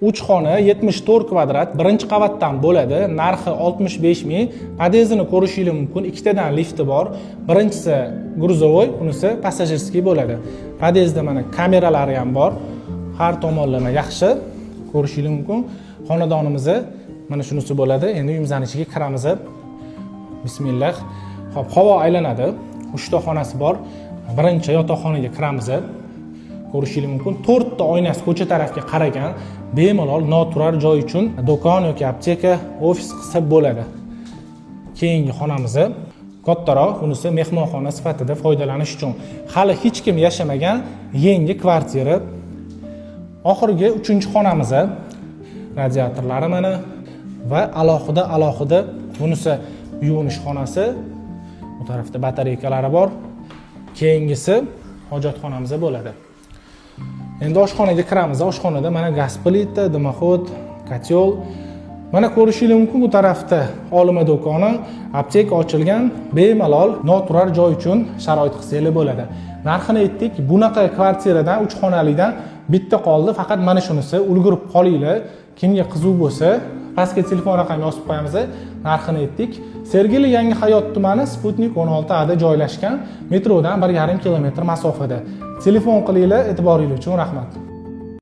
Uch xona, 74 kvadrat, birinchi qavatdan bo'ladi. Narxi 65 ming. Podyezdini ko'rishingiz mumkin. Ikkitadan lifti bor. Birinchisi грузовой, bunisi пассажирский bo'ladi. Podyezdda mana kameralari ham bor. Har tomonlama yaxshi, ko'rishingiz mumkin. Xonadonimizni mana shunisi bo'ladi. Endi uyimizni ichiga kiramiz. Bismillah. Xo'p, havo aylanadi. Uchta xonasi bor. Birinchi yotoqxonaga kiramiz. Ko'rishingiz mumkin, to'rtta oynasi ko'cha tarafga qaragan. Bemalol noturar joy uchun do'kon yoki apteka, ofis qilsa bo'ladi. Keyingi xonamiz kattaroq, bunisi mehmonxona sifatida foydalanish uchun. Hali hech kim yashamagan yangi kvartira. Oxirgi uchinchi xonamiz, radiatorlari mana va alohida alohida bunisi yuvinish xonasi, bu tarafda batareykalari bor. Keyingisi hojatxonamiz bo'ladi. Endi oshxonaga kiramiz. Oshxonada mana gaz plita, дымоход, котёл. Mana ko'rishingiz mumkin, bu tarafda olma do'koni, apteka ochilgan. Bemalol noturar joy uchun sharoit qilsanglar bo'ladi. Narxini aytdik. Bunaqa kvartiradan, uch xonalidan bitta qoldi faqat, mana shunisi. Ulgurib qolinglar. Kimga qiziq bo'lsa, pastga telefon raqami yozib qo'yamiz. Narxini aytdik. Sergeli, Yangi Hayot tumani, Sputnik 16 ada joylashgan, metrodan 1,5 kilometr masofada. Telefon qilinglar. E'tiboringiz uchun rahmat.